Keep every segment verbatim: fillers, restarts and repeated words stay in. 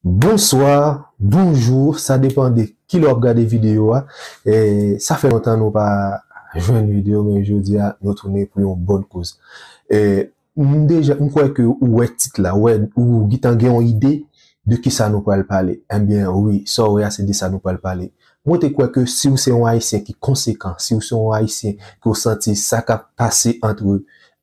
Bonswa, bonjou, sa depann de kilè w ap gade videyo a. E, sa fè lontan nou pa jwenn videyo, men jodi a nou tounen pou yon bòn koz. E, m deja, m kwè ke ou wè tit la, ou wè, ou gentan gen yon ide de kisa nou pral pale. Ebyen, wi, sa w wè a, se de sa nou pral pale. Mwen te kwè ke si w se yon Ayisyen ki konsekan, si w se yon Ayisyen ke w santi sa k ap pase ant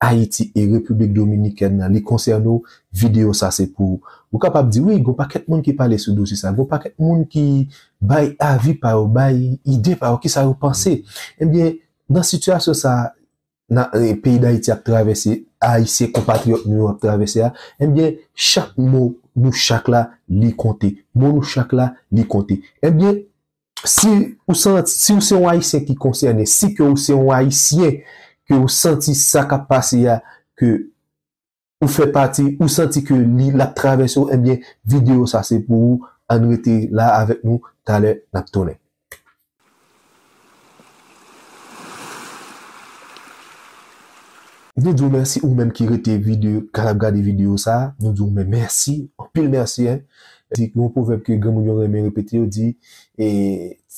Ayiti e Repiblik Dominikèn nan, li konsène w, videyo sa se pou ou. Ou kapab di, wi, gon pakèt moun ki pale sou dosye sa, gon pakèt moun ki bay avi pa yo, bay ide pa yo, kisa yo panse. Ebyen, nan sitiyasyon sa, nan, e, peyi Dayiti ap travèse, Ayisyen konpatriyòt nou yo ap travèse a, ebyen, chak mo nou chak la, li konte. Mo nou chak la, li konte. Ebyen, si ou santi, si ou se yon Ayisyen ki konsène, si ke ou se yon Ayisyen ke ou santi sa k ap pase a, ke ou fè pati, ou santi ke li, l ap travèse w, ebyen, videyo sa se pou ou. Ann rete la avèk nou, talè n ap tounen. Nou di w mèsi ou menm ki rete videyo, k ap gade videyo sa, nou di w men mèsi, anpil mèsi, en. Di yon pwovèb ke granmoun yo renmen repete, yo di, e,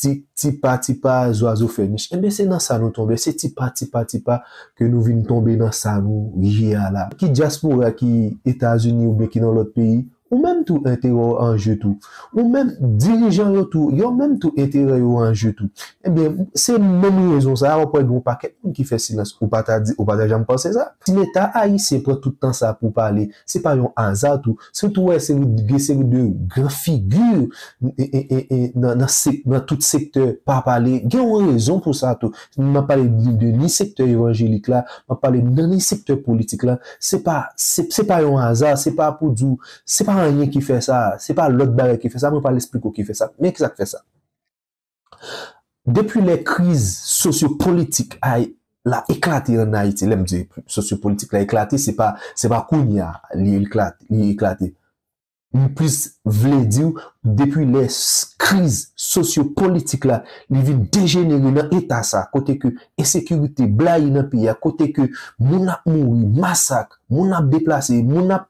ti, ti pa, ti pa, zwazo fè nich. Enben, se nan sa nou tonbe, se ti pa, ti pa, ti pa ke nou vin tonbe nan sa nou ye a la. Ki dyaspora, ki Etazini oubyen ki nan lòt peyi, ou menm tou enterè w an je tou. Ou menm dirijan yo tou, yo menm tou enterè yo an je tou. Ebyen, se menm rezon sa a, w ap wè gen yon pakèt moun ki fè silans. Ou pa ta di, ou pa ta janm panse sa. Ti leta ayisyen pran tout tan sa pou pale, se pa yon aza tou. Si w tou wè seri, gen seri de gran figi, e, e, e, e, nan, nan sek-, nan tout sektè pa pale, gen yon rezon pou sa tou. M ap pale de, de ni sektè evanjelik la, m ap pale nan ni sektè politik la. Se pa, se, se pa yon aza, se pa pou di w, se pa anyen ki fè sa, se pa lòt bagay ki fè sa, mwen pral esplike w ki fè sa. Men ki sa k fè sa? Depi lè kriz sosyopolitik a, la eklate an Ayiti, lè m di sosyopolitik la eklate, se pa, se pa kounye a li eklate, li eklate. M plis vle di w, depi lè s-, kriz sosyopolitik la, li vin dejenere nan eta sa, kote ke ensekirite blayi nan peyi a, kote ke moun ap mouri, masak, moun ap deplase, moun ap,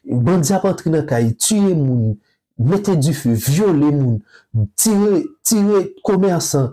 bandi ap antre nan kay, tiye moun, mete dife, vyole moun, tire, tire komèsan,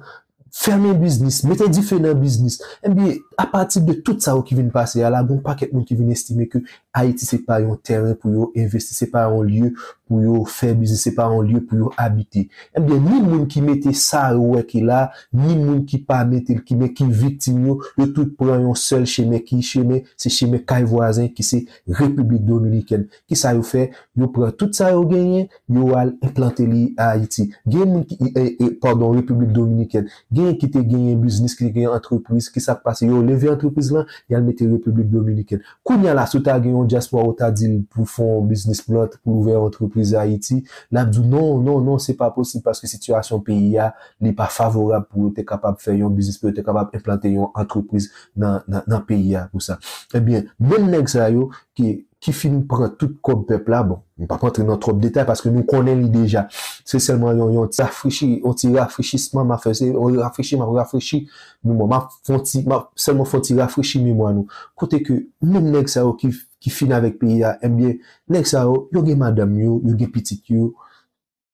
fèmen biznis, mete dife nan biznis. Ebyen, apati de tout sa yo ki vin pase a la, gon pakèt moun ki vin estime ke Ayiti se pa yon tèren pou yo envesti, se pa yon lye pou yo fè biznis, se pa yon lye pou yo abite. Ebyen, ni moun ki mete sa yo wè ki la, ni moun ki pa mete l, ki, men ki viktim yo, yo tout pran yon sèl chemen, ki chemen, se chemen kay vwazen, ki se Repiblik Dominikèn. Kisa yo fè? Yo pran tout sa yo genyen, yo al enplante li Ayiti. Gen moun ki, e, e, padon, Repiblik Dominikèn. Gen ki te genyen biznis, ki te genyen antrepriz, ki sa k pase? Yo leve antrepriz lan, y al mete Repiblik Dominikèn. Kounye a la, si w ta gen yon dyaspora, ou ta di l pou fè yon biznis, pou l ant-, pou l ouvè yon antrepriz Ayiti, l ap di w, non, non, non, se pa posib, paske sitiyasyon peyi a, li pa favorab pou yo te kapab fè yon biznis, pou yo te kapab enplante yon antrepriz nan, nan, nan peyi a pou sa. Ebyen, menm nèg sa yo ki, ki fin pran tout kòb pèp la, bon, m p ap antre nan twòp detay paske nou konnen li deja. Se sèlman yon, yon ti rafrechi, yon ti rafrechisman m ap fè, se yon rafrechi, m ap rafrechi memwa, m ap fè yon ti, m ap sèlman fè yon ti rafrechi memwa nou. Kote ke menm nèg sa yo ki, ki fin avèk peyi a, ebyen, nèg sa yo, yo gen madanm yo, yo gen pitit yo,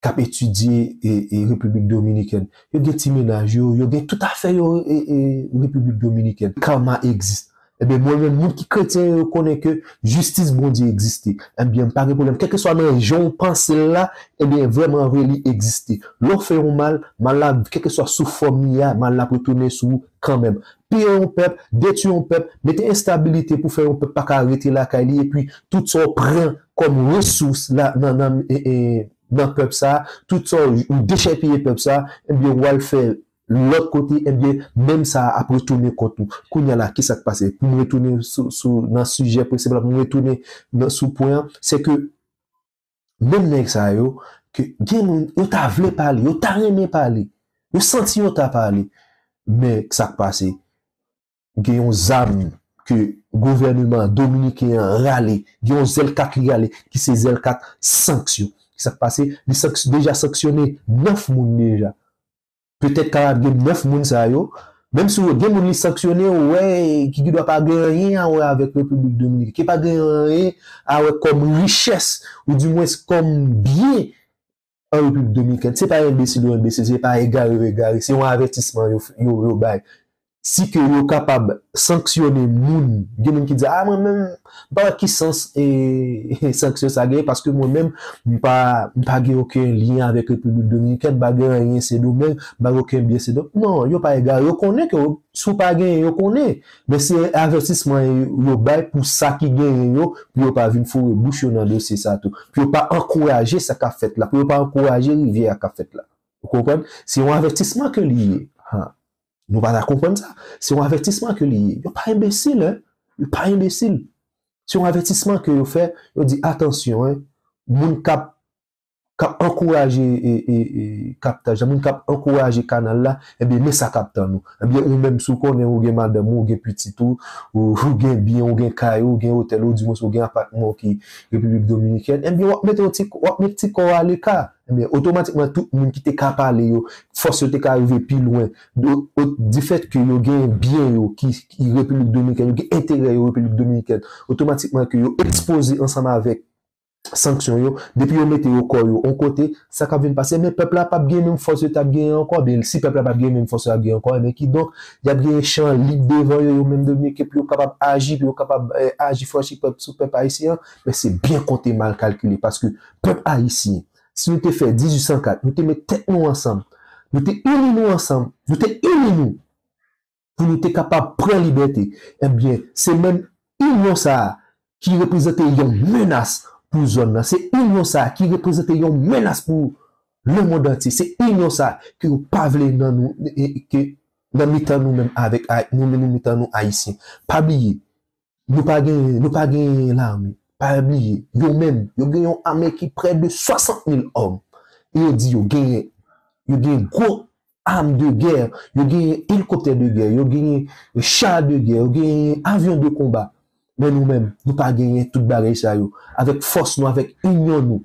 k ap etidye, e, e, Repiblik Dominikèn. Yo gen ti mennaj yo, yo gen tout afè yo, e, e, Repiblik Dominikèn. Karma existe. Ebyen, mwen menm, moun ki kretyen yo konnen ke jistis Bondye egziste. Ebyen, m pa gen pwoblèm. Kèlkeswa nan jan w panse l la, ebyen, vrèman vre, li egziste. Lè w fè yon mal, mal la, kèlkeswa sou fòm li a, mal la ap retounen sou ou kanmenm. Piye yon pèp, detwi yon pèp, mete enstabilite pou fè yon pèp pa ka rete lakay li, epi tout sa w pran kòm resous la, nan, nan, e, e, nan pèp sa, tout sa w, ou dechèpiye pèp sa, ebyen, w al fè lòt kote, ebyen, menm sa a ap retounen kont ou. Kounye a la, ki sa k pase? Pou m retounen sou, sou, nan sijè prensipal, pou m retounen nan, sou pwen an, se ke menm nèg sa yo, ke gen moun, yo ta vle pale, yo ta renmen pale, yo santi yo ta pale, men sa k pase? Gen yon zam ke gouvèneman dominiken an rale, gen yon zèl kat li rale, ki se zèl kat sanksyon. Sa k pase? Li sanks-, deja sanksyone nèf moun deja. Petèt kapab gen nèf moun sa yo, menm si w gen moun li sanksyone, ou wè, ki, ki dwa pa gen anyen a wè avèk Repiblik Dominikèn, ki pa gen anyen a wè kòm richès, ou dimwens kòm byen, an Repiblik Dominikèn, se pa enbesil yo enbesil, se pa egare yo egare, se yon avètisman yo, yo, yo bay. Si ke yo kapab sanksyone moun, gen moun ki di, a, mwen menm, m pa wè ki sans e, sanksyon sa genyen, paske mwen menm, m pa, m pa gen okenn lyen avèk Repiblik Dominikèn, m pa gen anyen Sendomeng, m pa gen okenn byen Sendomeng. Non, yo pa egare, yo konnen ke si w pa genyen, yo konnen. Men se avètisman yo bay pou sa ki genyen yo, pou yo pa vin foure bouch yo nan dosye sa tou. Pou yo pa ankouraje sa k ap fèt la, pou yo pa ankouraje rivyè a k ap fèt la. Ou konprann? Se yon avètisman ke li ye. Ha. Nou pa ta konprann sa. Se yon avètisman ke li ye. Yo pa enbesil, en. Yo pa enbesil. Se yon avètisman ke yo fè, yo di, atansyon, en. Moun k ap, k ap ankouraje e, e, e, kaptaj la, moun k ap ankouraje kanal la, ebyen, men sa k ap tann ou. Ebyen, ou menm, si w konnen ou gen madanm ou, ou gen pitit ou, ou, ou gen byen, ou gen kay ou, ou gen otèl ou, dimwens ou gen apatman ou ki Repiblik Dominikèn, ebyen, w ap mete yon ti, w ap met ti kò w aleka. Ebyen, otomatikman, tout moun ki te ka pale yo, fòs yo te ka rive pi lwen. Do, o, difèt ke yo gen byen yo ki, ki Repiblik Dominikèn, yo gen enterè yo Repiblik Dominikèn, otomatikman ke yo ekspoze ansanm avèk sanksyon yo, depi yo mete yo kò yo yon kote, sa k ap vin pase, men pèp la p ap gen menm fòs yo t ap genyen ankò, men si pèp la p ap gen menm fòs yo t ap genyen ankò, men kidonk, y ap gen chan lib devan yo, yo menm Dominiken, pou yo kapab aji, pou yo kapab, eh, aji franchi pèp, sou pèp ayisyen an, men se byen konte mal kalkile, paske pèp ayisyen, si nou te fè dizuit san kat, nou te met tèt nou ansanm, nou te ini nou ansanm, nou te ini nou, pou nou te kapab pran libète. Ebyen, se menm inyon sa a ki reprezante yon menas pou zòn nan. Se inyon sa a ki reprezante yon menas pou lemonn antye. Se inyon sa a ke yo pa vle nan nou, e, e, ke nan mitan nou menm avèk Ay-, nou, nou mitan nou Ayisyen. Pa bliye, nou pa gen, nou pa gen lame. Pa bliye, yo menm, yo gen yon ame ki prè de swasant mil òm. E yo di yo genyen, yo gen gwo arme de guerre, yo genyen hélicoptère de guerre, yo genyen char de guerre, yo genyen avion de combat. Men nou menm, nou pa genyen tout bagay sa yo. Avèk fòs nou, avèk inyon nou,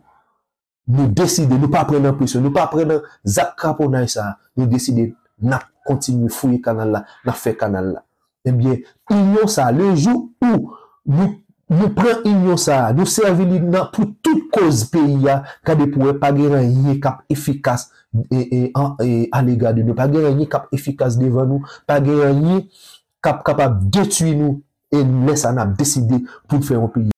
nou deside, nou pa pran nan presyon, nou pa pran nan zak kraponay sa. Nou deside, n ap kontinye fouye kanal la, n ap fè kanal la. Ebyen, inyon sa, le jou ou nou, nou pran inyon sa, nou sèvi li nan, pou tout koz peyi a, gade pou wè, pa gen anyen k ap efikas, e, e, an, e, alega de nou, pa gen anyen k ap efikas devan nou, pa gen anyen k ap kapab detwi nou, e lè sa n ap deside pou n fè yon peyi.